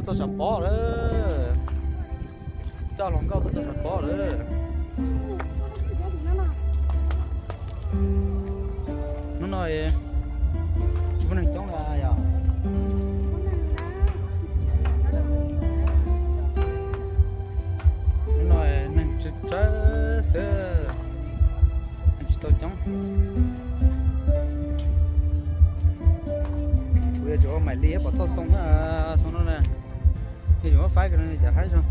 Txog tshav pob lawm. Coj hluas nkauj tuaj txog tshav pob lawm. Hnub no tsis muaj neeg coob li yom. Hnub no neeg tsawg tsawg xwb, neeg tsis tau coob. Kuv yuav tsum ua maim li pom thoj xoo na, xoo no na. Yuav tsum muab faib ko cov haib zoo.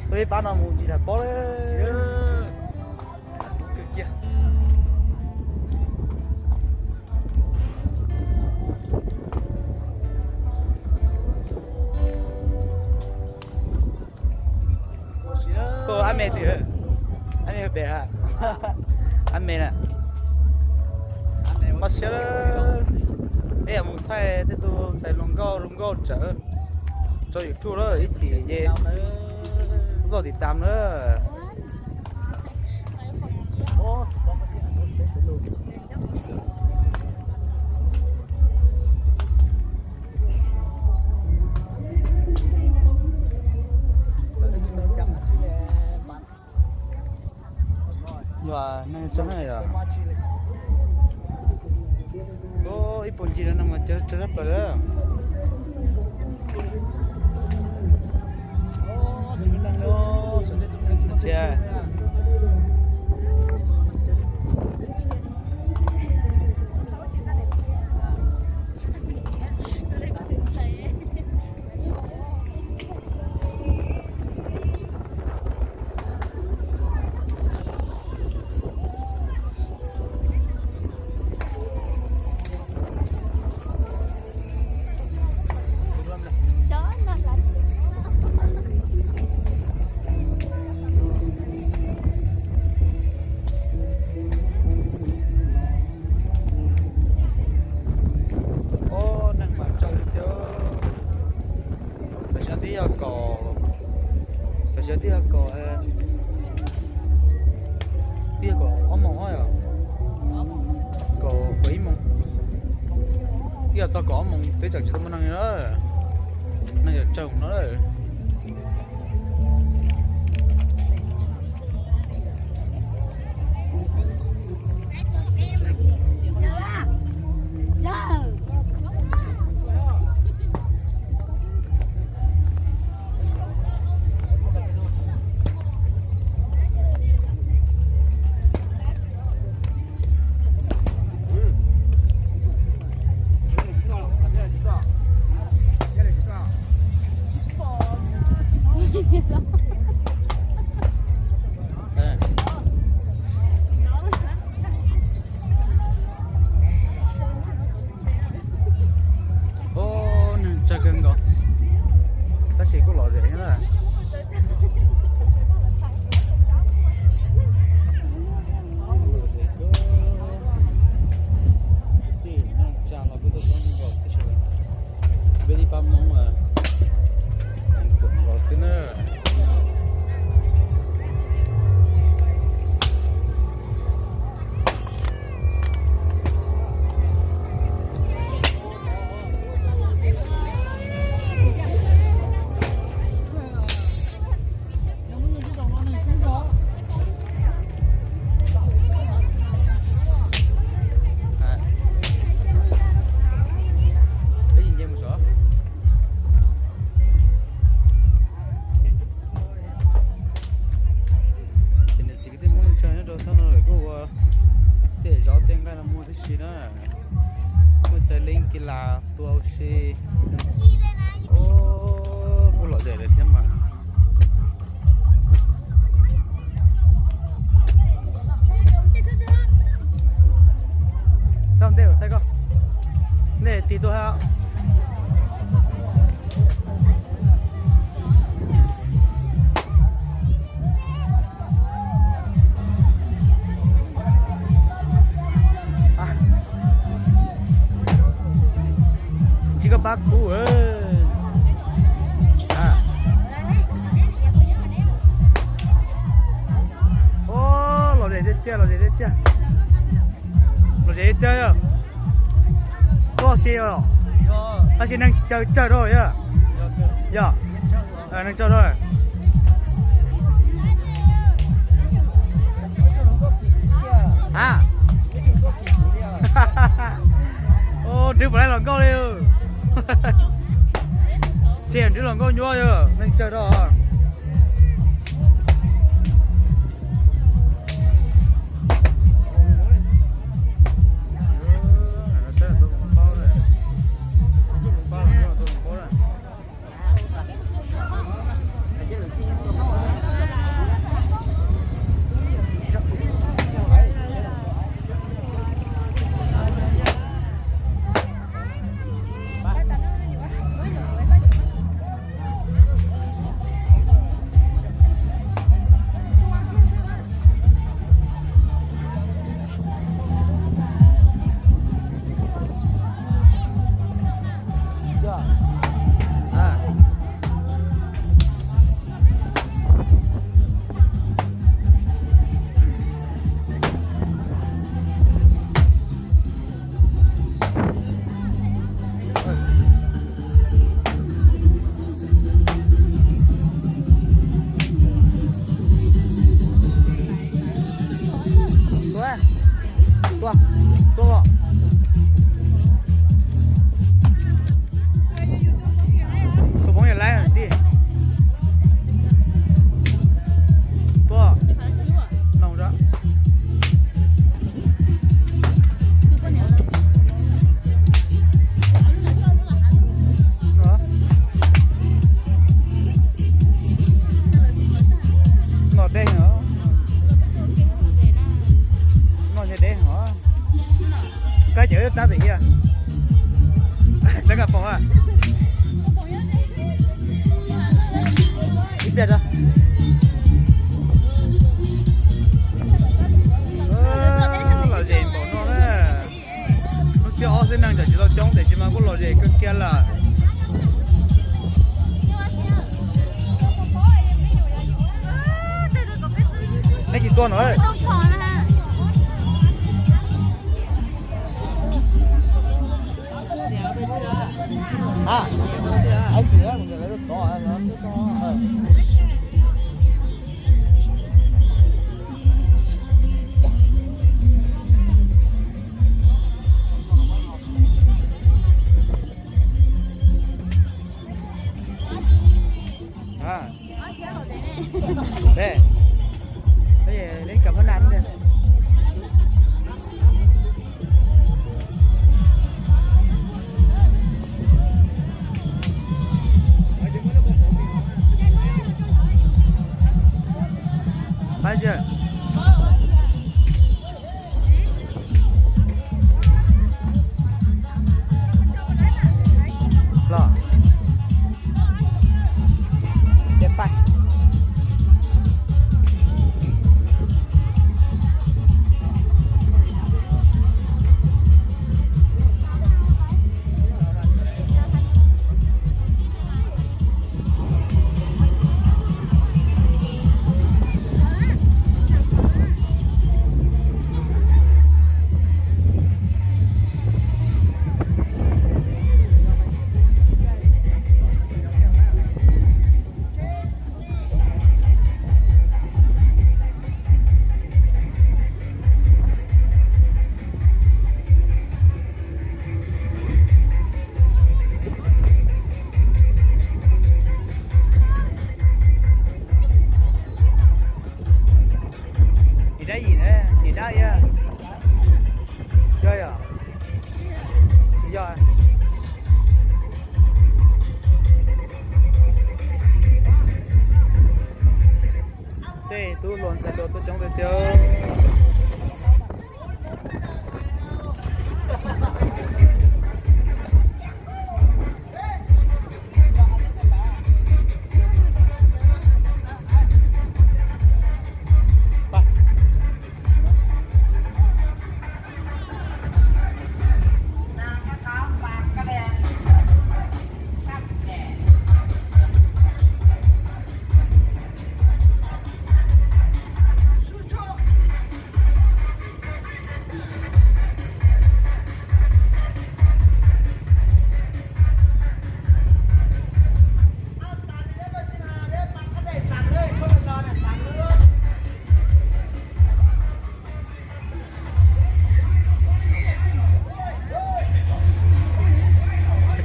Tus ib pab no mus ntsis tham pob lawm. Ab me twg? Ab me pem, ab me na. Pab siab, peb yuav mus thaij tej tug ntxhais hluas nkauj hluas nkauj tsawv rau YouTube lawm, ib chim ces tau tiv tam na. Yog neeg tso na yog. Ib puag ncig no neeg mas tsawg tsawg tshaj plaws lawm. Ob, neeg mas tsawg li thiab. Tam sim no twb yog kaum, tam sim no twb yog kaum, twb yog kaum ob moos, kaum, kaum ib moos, twb yog txog kaum ob moos twb tseem tsis tau muaj neeg li na. Neeg yog tsawg no. Ub, neeg tsawg kawg nkaus, tab sis kuj lom zem thiab na. Peb ib pab Hmoob kuam nkaus xwb na. Ces niam txiv kwv tij Hmoob neej tsa nyob rau sab no lawm kuj ua tej zaub tej nqaij no muag tib si na. Muaj cai leej kis las tua ua si. Ub, kuj lom zem lawm thiab mas. Thaij koj, nej tig tuaj hab. Tsis koj pab kuv. Caw yog, koj si, tab sis neeg caw tsawg rau yog, yog neeg tsawg rau. A, nrhiav puas laib los nkauj li. Tsis nrhiav los nkauj nyuaj yog neeg tsawg rau. Tuaj, tuaj, tuaj. Tus phooj ywg laib tij. Tuaj, noog rau. Noj deb heev, noj deb heev. Koj ces wb txab pem thiab. Txab kas poos a. Ib pliag rau. Lom zem npaum no na. Lub tsiab ob xib neeg tam tsis tau coob tiam sis mas kuj lom zem kawg kiag lawm. Neb tsis tuaj no. Los. Cov pais. Nim dab yim, nim dab yog, yog, tsis yog. Tej tub hluas ntxhais hluas tuaj coob tiag tiag.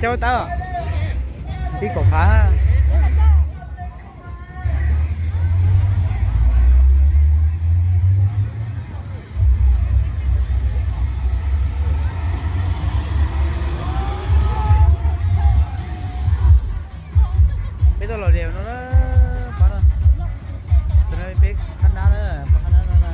Tau, tib kaum phav. Peb tuaj los lias no na, pab no. Tus no peb qhab nab na, pab qhab nab no na.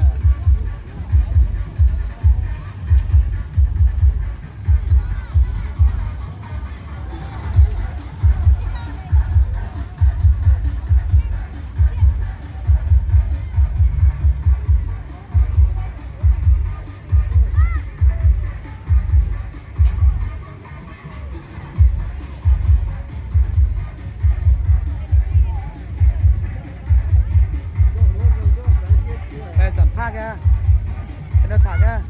Xam phaj thiab, no tham thiab.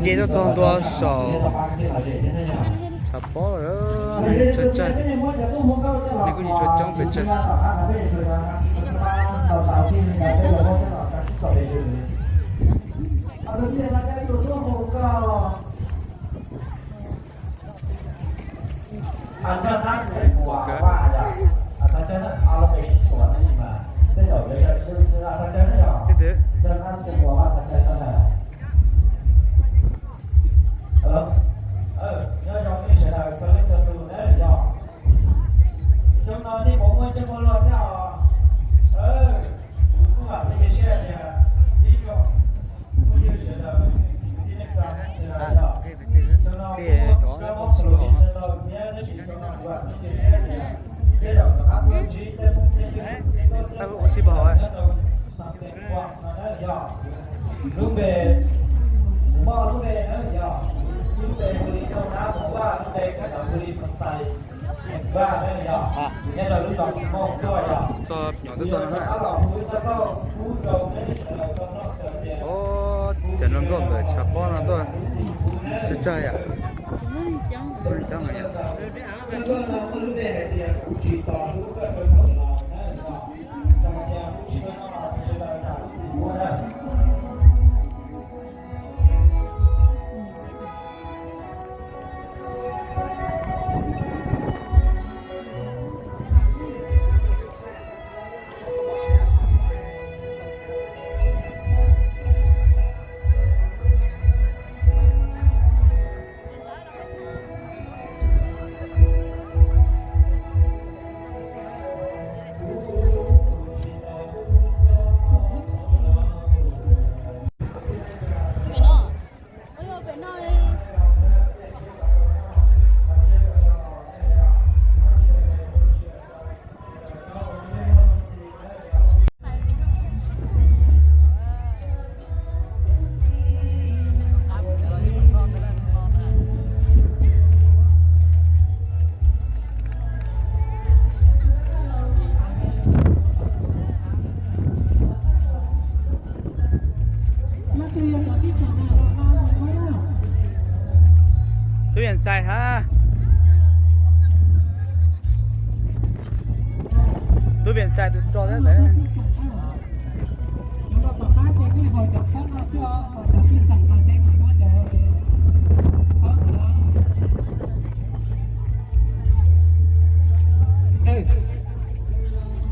Ces tuaj txog ntua saum tshav pob, neeg tsawg tsawg, neeg kuj tsis tshua coob pes tsawg. Twb twb. Lub npe, kuv muaj lub npe na yog, lub npe hu li Tooj Nab Hmoob Vaj, lub npe kab tau hu li Phas Xais Vaj na yog, nyob rau lub zos Mooj Tuaj yog. Kuv yog tus tab tom hu ib txoj kauj pub rau peb sawv daws tau noj tias, cov no nkauj ntawm tshav pob no tuaj tsawg tsawg yom. Lub npe hais tias kuv tsis tos hlub koj rau thaum laus na yog. Tub Vias Xais hab. Tub Vias Xais tus rog thiab ntawd.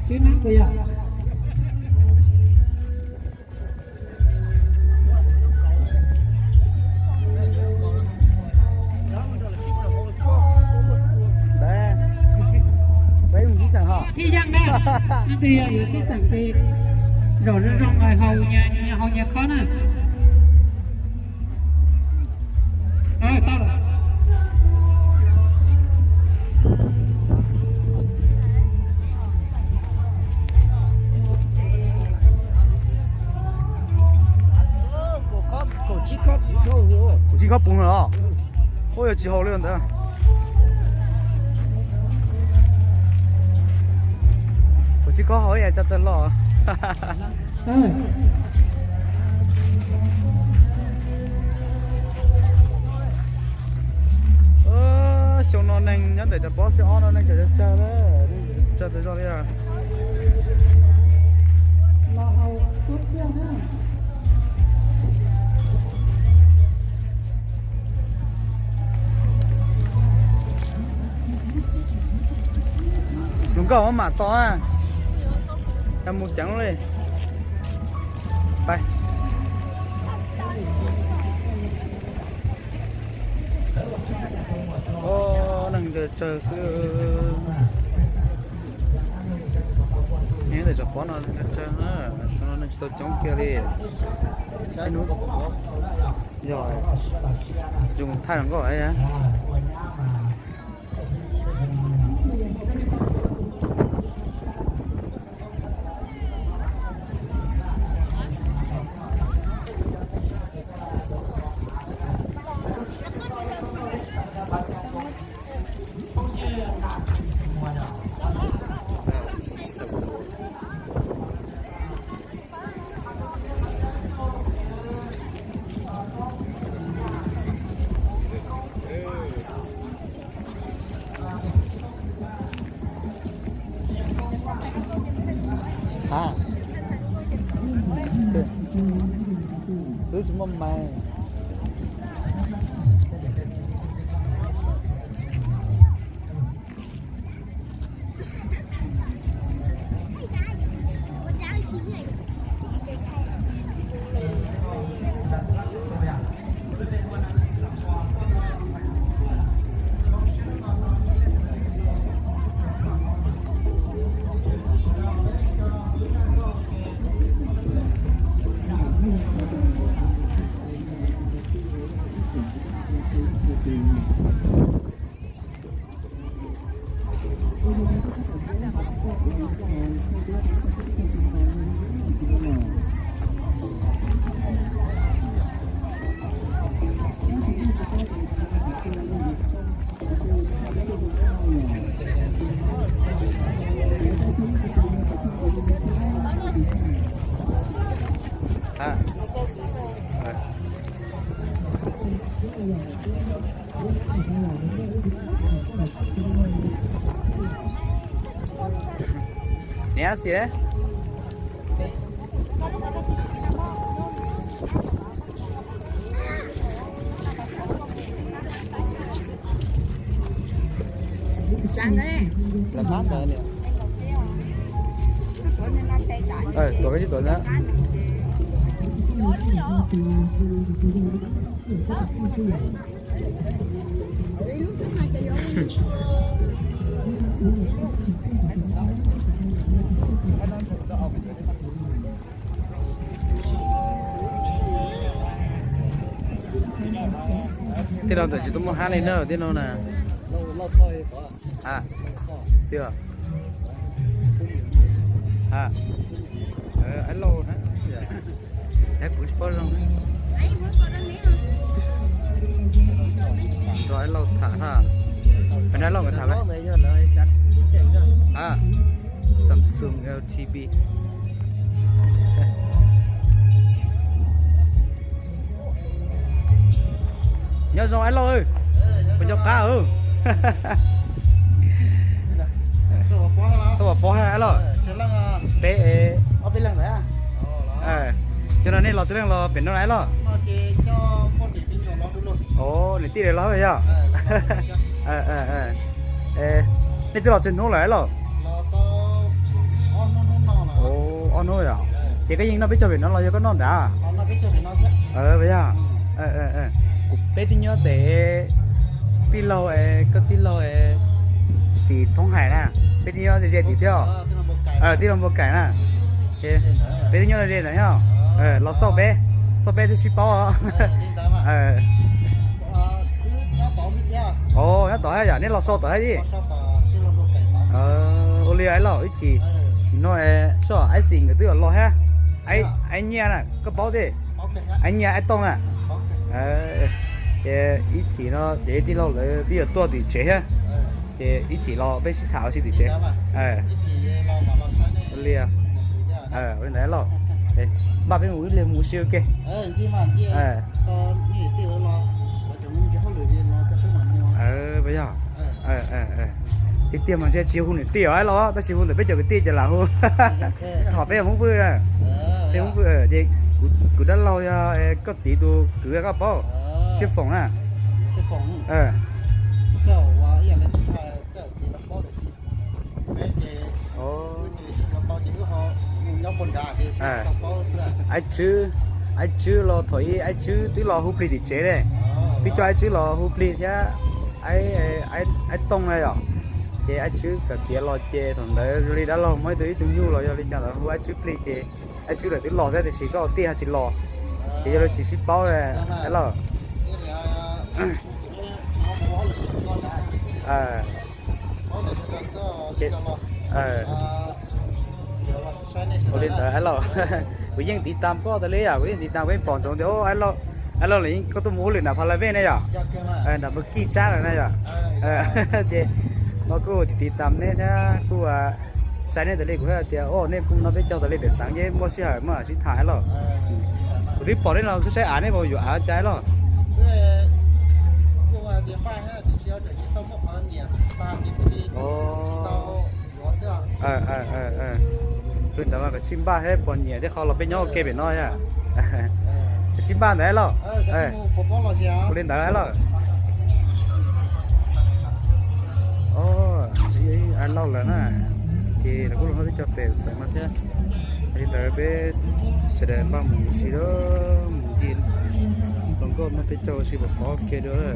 Sib nab puas yog? Thiaj Yeej na, thiaj Yeej yuav sib xeem ces zaum zoo zoo haus, haus nyias khob na. Tau lawm. Kaum tsib khob puv no los? Ub, yuav tsis haus li ntawd. Kaum tsib khob haus ib yam tsa tawg loj. Xyoo no neeg nyob ntawm cov pob xib ob no neeg tsawg tsawg lawm. Tsa tau zog li. Zoo nkauj mas mam tos na. Mus ceev li. Neeg ncaj tsawg xwb. Nyob ntawm tsam pob no ncaj tsawg na, saum no neeg tsis tau coob kiag li. Yog, zoo thaij zoo nkauj. Twb tsis muaj mais. Niam xim. Tuav koj tsis tuav na. Tej no ntawm tsis tau muaj hab li na, tej no na. Tiag. Aib Lauj na. Kuv tsis paub zoo. Nrog Aib Lauj tham na. Peb nrog Aib Lauj nkawd tham lawm. Samsung L T B. Nyob zoo Aib Lauj, puas nco qab? Tuaj pov hab Aib Lauj. Peb, xyoo no nej los tsawg leej los pem no Aib Lauj? Niam tij lawv los yog? Nej twb los tsawg hnub lawm Aib Lauj? Ob hnub yog? Ces koj yeej noj peb caug pem no los yog koj noj nrad? Yog. Kuv peb twb nyob tes tij laug, koj tij laug tim Thoob Hais na, peb twb nyob ze ze tim thiab. Tij laug Npua Kaim na. Peb twb nyob ze ze ntawd thiab. Los xauj peb, xauj peb twb sib paub. Nyob tod thiab yom, nej los sau tod thiab. Ua li Aib Lauj, ib chim, chim no soj Aib Xis nkawd twb los thiab. Aib Nyiaj na koj paub thiab, Aib Nyiaj Aib Tooj na. Ces ib chim no ces tij laug lawv twb yuav tuaj tim tsev thiab, ces ib chim los peb sib tham ua si tim tsev. Ua li, ua li ntawd Aib Lauj, npaj peb mus ib pliag mus ua si ua ke. Yog. Tiag tiag mas ntshe tsis hu niam tij os los, tab sis hu ntawm peb cov kwv tij ces lam hu. Thov peb Hmoob Vwj, peb Hmoob Vwj ces kuv dab laug yog koj txiv tus kwv koj paub, Txhiaj Foom na. Aib Tswb, Aib Tswb los thaum ub Aib Tswb twb los hu plig tim tsev ne, twb coj Aib Tswb los hu plig thiab Aib Tooj na yom. Ces Aib Tswb kawm tiav los ces thaum ntawd zoo li dab laug muaj ib tug ib tug nyuj los yog li cas lawv hu Aib Tswb plig ces Aib Tswb lawv twb los thiab tiam sis koj tij ho tsis los, ces yog li tsis sib paub Aib Lauj. Ua li ntawd Aib Lauj, kuv yeej tiv tam koj tas li yom, kuv yeej tiv tam, kuv yeej pom ntsoov tias Aib Lauj los yeej koj tuaj mus hauj lwm nram Pha La Vej ne yom, nram Npawg Kij Tsab lawm na yom. Ces no kuj tiv tam neb thiab kuj saib nej tas li, kuv thiaj tias o nej kuj noj peb caug tas li pem xeev ces muaj sij hawm muaj sib tham Aib Lauj. Kuv twb pom nej los saib saib av, nej puas yuav av cas Aib Lauj? Ua li ntawd mas koj tsis npaj thiab puas nyiam thiab qhov los peb nyob ua ke pem no yom? Koj tsis npaj ntawd Aib Lauj. Ua li ntawd Aib Lauj. Aib Lauj lawm na, ces lawv kuj los noj peb caug pem xeev no thiab. Li ntawd peb sawv daws npaj mus ua si lawm, mus ncig hluas nkauj noj peb caug ua si pem qhov ua ke dua.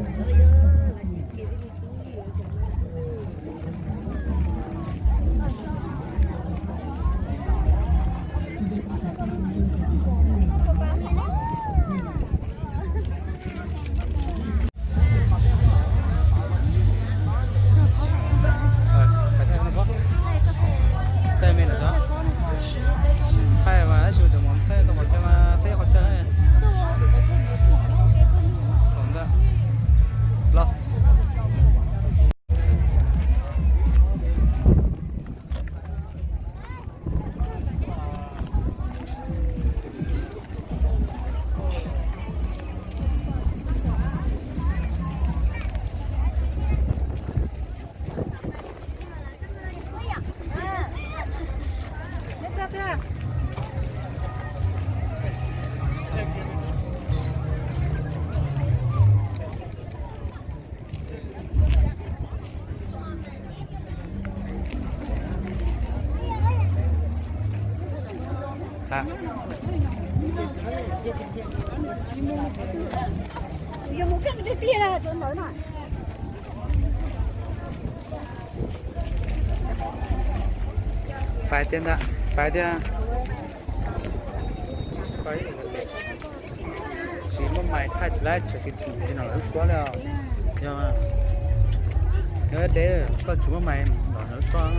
Pais tiag ntag, pais tiag. Tsis muaj mais thaij tsis laib, tseem tsis tseem tsis nom lub suab li os. Yog, yog deb koj tsis muaj mais nom lub suab.